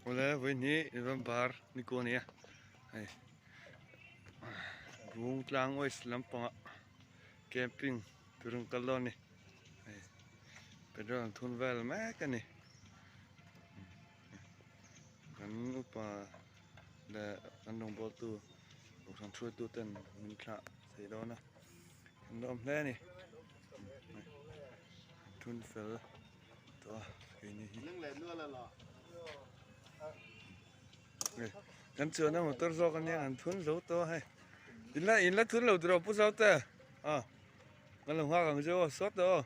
Awle vawihnih November ni kual a ni a hei Bungtlang West lampangah camping tur an kal dawn a ni hei petrol an thun vel mek a ni kan upa leh kan rawngbawltu kohhran hruaitu ten min thlah thei dawn a an lawm hle a ni thun fel. Kan chuan a motor zawk ania an thun zo tawh a hei in la in la thun lo tiraw pu Zaute a kan lo nghak ang che aw sawt tawh aw.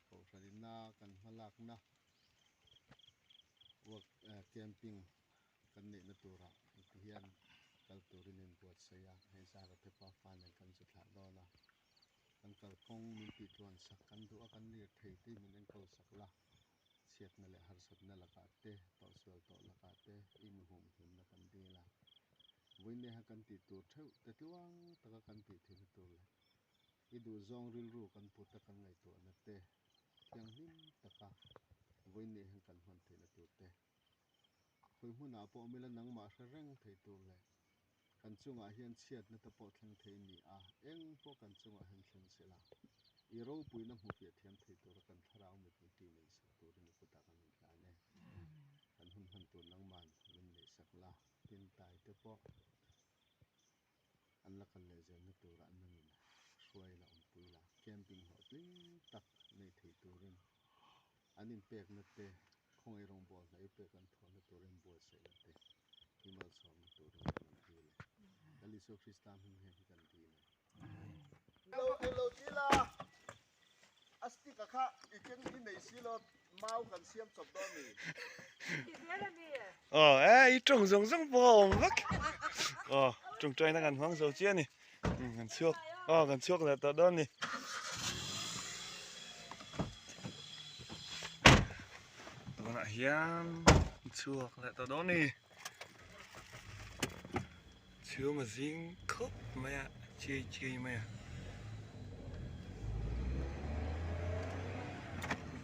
Kohhranina kan hmalakna work camping kan neihna turah ti hian kal turin in buatsaih a, hei zara te pafa nen kan zu thlah dawn a, kan kalkawng min tih tluan sak kan duh a, kan lir thei te min enkawl sak la, chhiatna leh harsatna lakah te, tawhsual tawh lakah te i mi humhimna kan dil a, vawineha kan tih tur theuh te tluang taka kan tih theihna tur leh I duhzawng rilru kan put a kan ngaihtuahna te thianghlim taka vawiin hian kan hman theihna tur te, khawi hmunah pawh awm ila nangmah hre reng thei tur leh kan chungah hian chhiatna te pawh thleng thei ni a, eng pawh kan chungah hian thleng se la, i ropuina hmu fiah thiam thei tura kan thlarau mit min ti nei sak turin i kutah kan inhlan e. Kan hun hman tur nangman min neihsak la, tin tai te pawh. An la kal leh zelna turah nangin hruai la awmpui la, camping hlawhtling tak nei thei turin an inpekna te, khawngaih rawngbâwl hna i pek an thawhna turin buatsaihna te i malsawmna turin kan in dil e. Lal Isua Krista hming hian hi kan dil e. Lo lo ti la, a stick a kha i keng i nei si lo, mau kan siam chawp dawn ni. Aw e i tawng zawng zawng pawh a awm vek aw tawngtaina kan hmang zo chiah a ni kan chhuak aw kan chhuak leh tawh dawn a ni. Tunah hian chhuak leh tawh dawn a ni. Chhum a zing khawp mai a chiai chiai mai a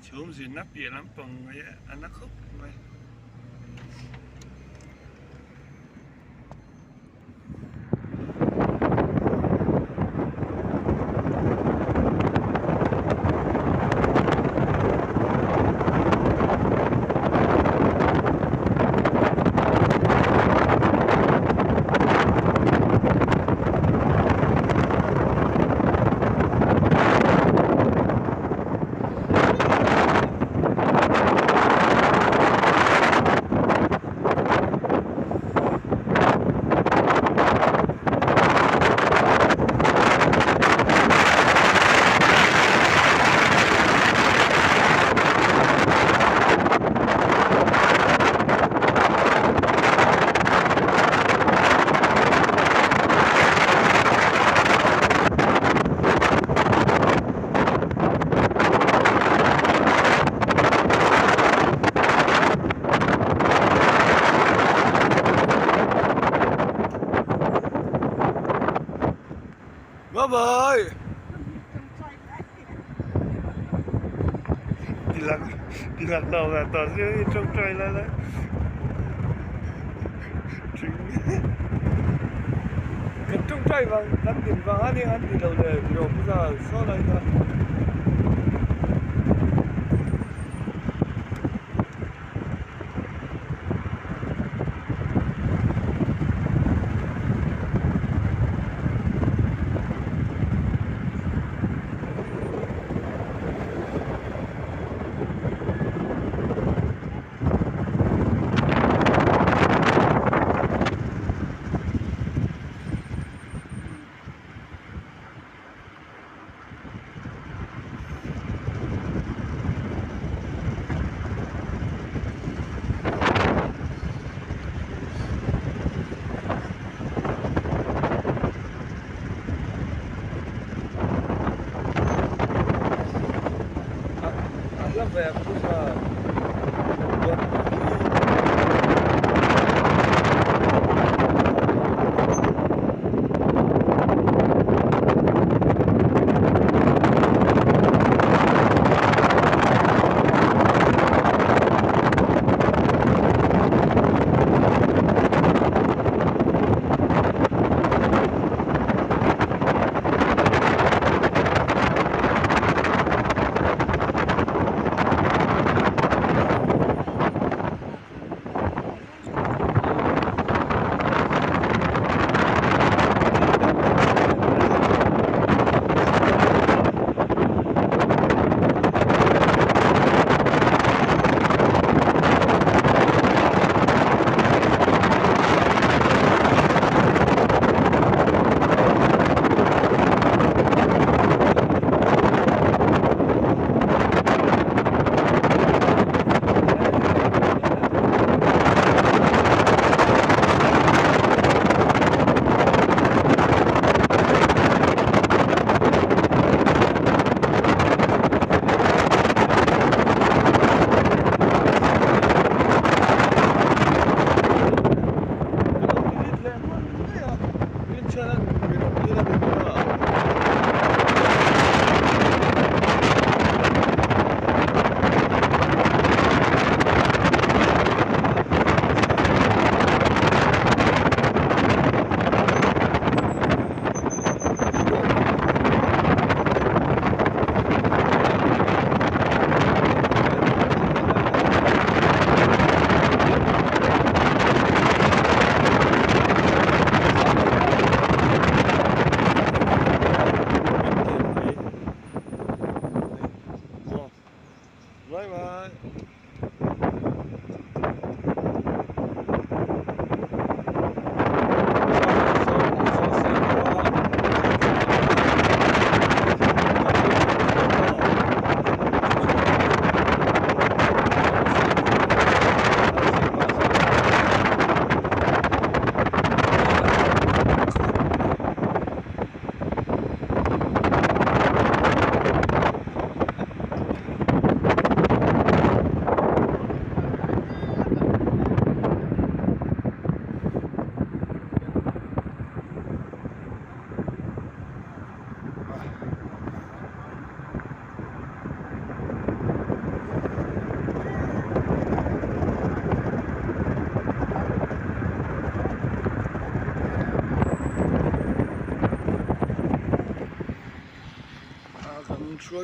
chhum zin a piah lampang mai a na khawp mai. Bye bye. Đi lạc đi lạc đầu là tao sẽ trong trời lại lại. Kan tawngtai vang kan din vang a nia an ti lo le tiraw pu za saw lai kha. A hla ve a phusa.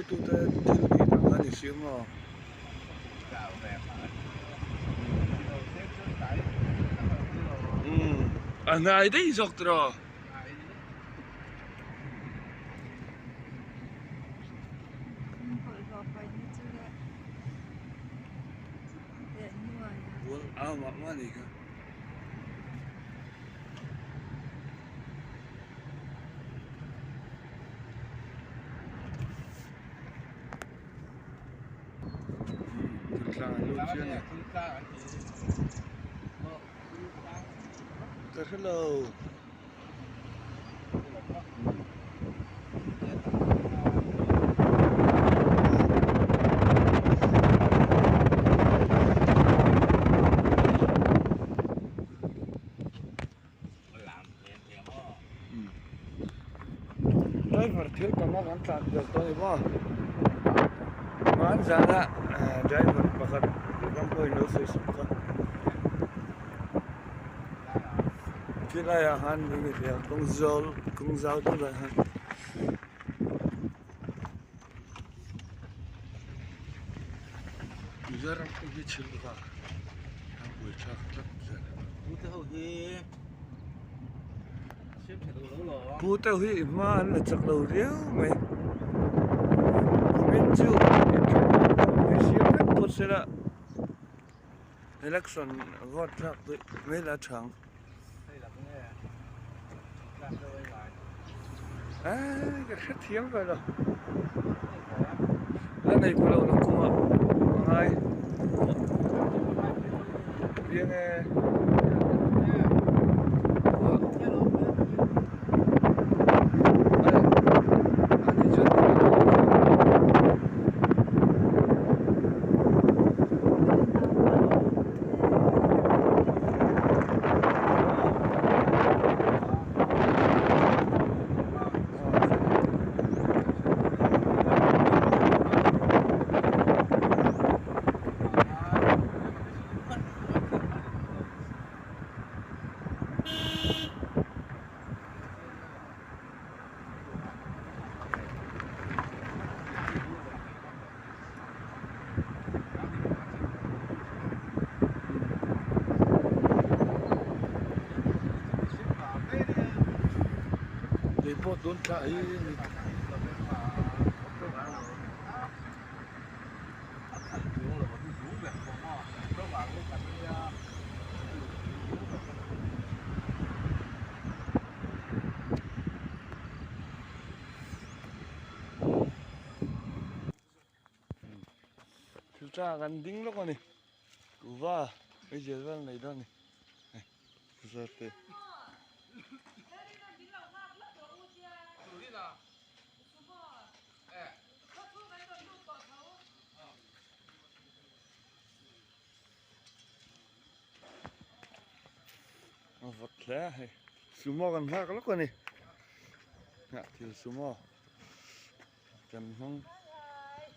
hruaitute thil tih dan a ni si maw? Umm a hnai daih zawk tiraw? Bual a mah mah a nih kha. Thil tlang an lut chiang a Ka hre lo. Driver thil tam a kan tlan tel tawh a ni maw hman zana driver pakhat ram pawhin lo sawi sup kha khilai ah khan eng nge kawng zawl kawng zau deuh ah khan. Mizoram pawh hi chhilh vang a buaithlak tlat zel. Pu te ho hi i hma an la chak lo riau mai. Kumin chu inthlan siam vek phawt se la election vote thlak duih mai la tha ang. Eee ka hrethiam ve lo. La nei pawh lo la kawngah a ngai. Piang e. Kei pawh tun thla hi ni Thil tha kan ding lawk a ni kuhva meizial vel nei dawn a ni hei zar te. A vawt hle a hei sumo kan nghak lawk a ni nghah thil sumo. Kan hmang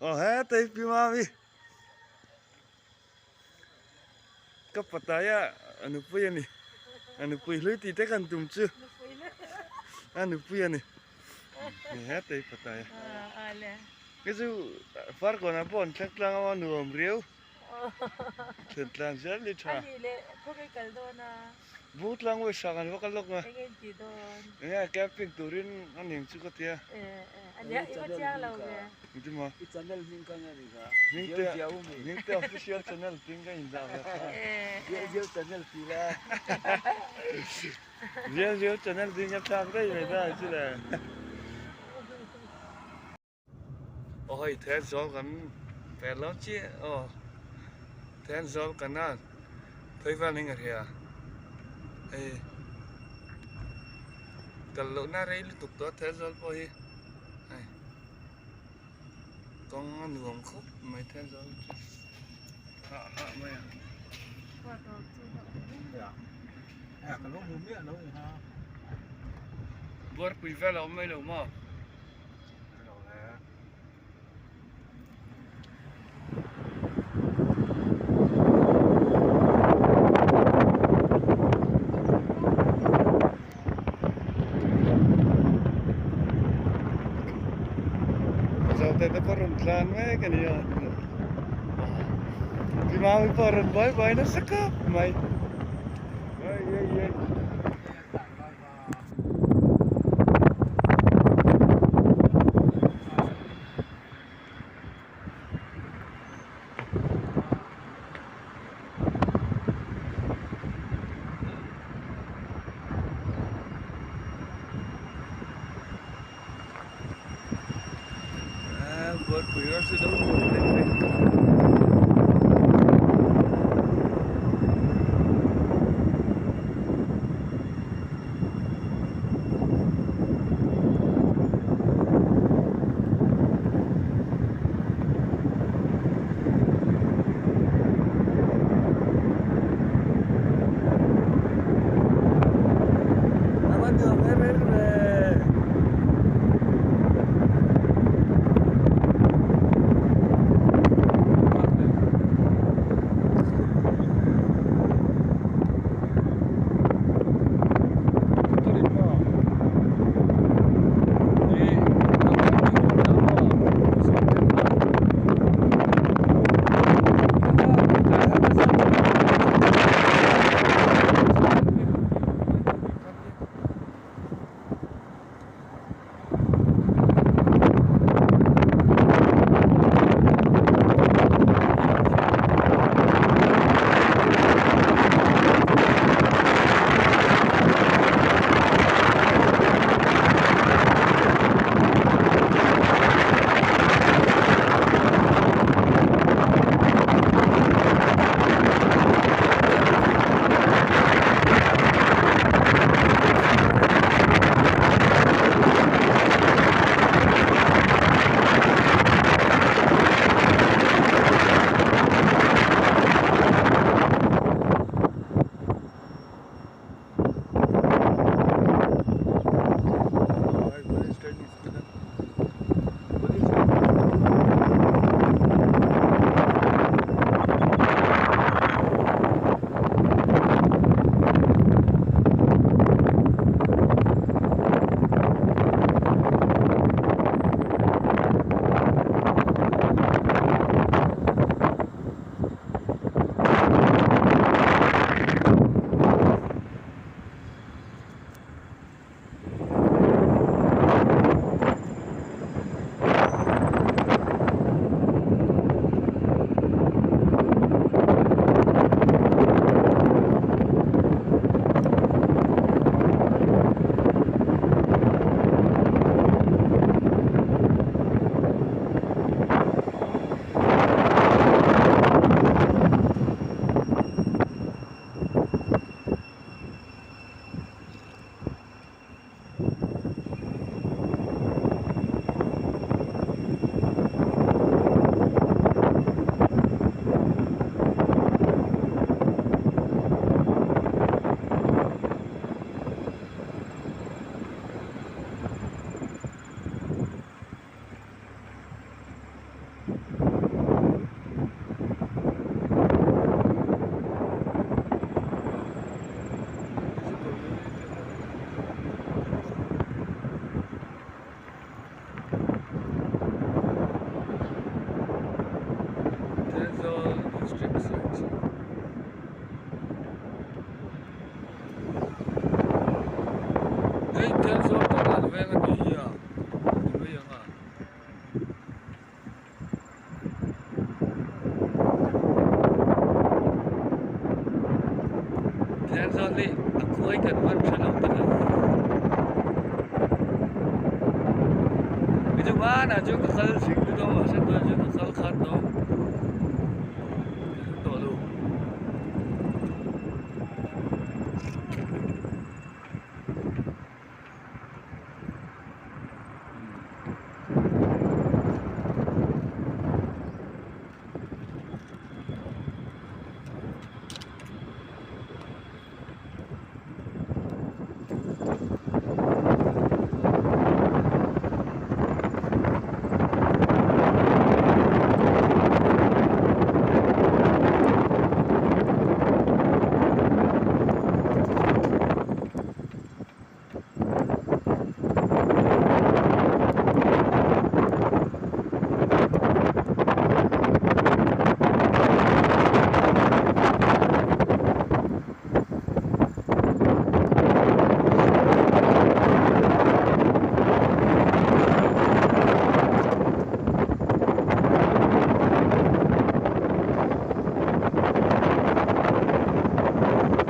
aw hetei pi mami ka pataya a nupui a ni a nupui hlui tih te kan tum chu a nupui a ni hetei pataya hei chu farkawn ah pawh an thleng tlang a nuam riau. Thlen tlan zel ni tha. Ani leh khaw kal dawn a. Bung tlang vawi sak an va kal lawk a. Enge in tih dawn? Enge camping turin a ning chu ka tia. Ania i va chiang lo ve. Engti maw? I channel hming ka nge ni kha? Hmingte Hmingte official channel ting ka in dah ve kha. Ziau ziau channel ti la. Ziau ziau channel ting ka thlak daih mai ta chu le. Aw hei then zawl kan per lo chiah aw then zawl kan a phei vel in ka hria hei kal loh na rei lutuk tawh a then zawl pawh hi hei kawng a nuam khawp mai then zawl chu hah hah mai a. Buarpui vel a awm mai lo maw? Zote te pawh tlan mek a ni a Pi Mami pawh a rawn buai buai nasa khawp mai ei ei ei. A va nuam em em ve.